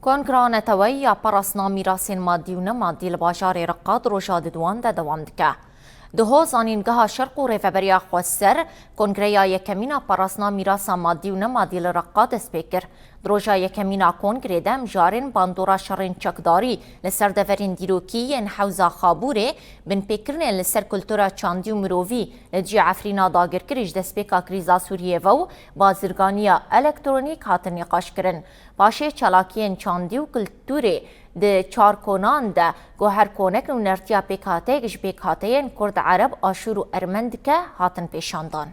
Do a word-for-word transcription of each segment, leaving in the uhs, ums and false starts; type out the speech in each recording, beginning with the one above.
Kongra Neteweyî ya Parastina Mîrasên Madî û Nemadî li bajarê Riqqa di roja diduan de dewam dike. Di hol Zanîngeha Şerq û Rêveberiya Xweser, Kongreya Yekemîn a Parastina Mîrasa Madî û Nemadî li Riqqa dest pê kir. Di roja yekemîn a kongrê de mijarên bandora şerên çekdarî li ser deverên dîrokî yên Hewza Xabûrê, binpêkirinên li ser kultura çandî û mirovî li dijî Efrîna dagirkirî ji destpêka krîza Sûriyê ve û bazirganiya elektronîk hatin nîqaşkirin. Paşê çalakiyên çandî û kulturê di çar konan de ku her konek nûnertiya pêkhateyek ji pêkhateyên Kurd, Ereb, Aşûr û Ermen dike, hatin pêşandan.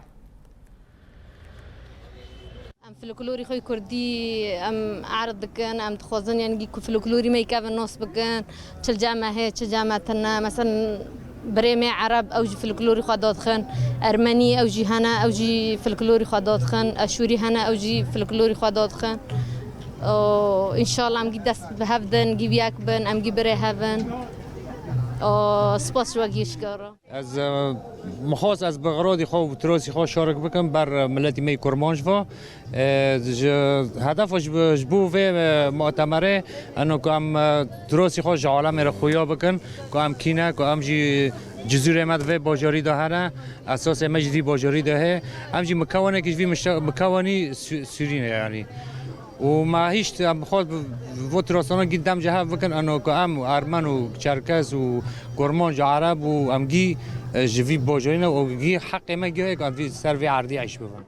Em folklorî xwe yê kurdî em erd dikin, em dixwazin, yanî, ku folklorî me yê kevin nas bikin, çi li cem me heye, çi li cem me tune. Mesela, birê me Ereb, ew jî folklorî xwe dadixin, Ermenî, ew jî hene, ew jî folklorî xwe dadixin, Eşûrî hene, ew jî folklorî xwe dadixin. Û înşallah em gî dest bi hev din, gî bi yek bin, em gî birê hev in. Û spas ji we gî ji kar re. Ez, e, mixwast ez bi xiradî xwe û bi tirasî xwe şarik bikim ber, e, miletî me yê Kurmanc ve. E, ji hedefa ji, ji bo vê, e, mutemerê, eno ku em, e, tirasî xwe ji alemê re xuya bikin, ku em kî ne, ku em jî cizûrê me di vê bajarî de hene, esasê me jî vî bajarî de heye. Em jî mikewanekî ji vî mişte-, mikewanî Sü-, Sûrî ne, yanî. Û me hîşt, em xwe bi, bi tirasana gî dem ji hev bikin, eno ku em Ermen û Çerkes û Kurmanc û Ereb û em gî, e, ji vî bajarî ne û gî heqê me gî heye ku em vî, ser vê erdî eyş bibin.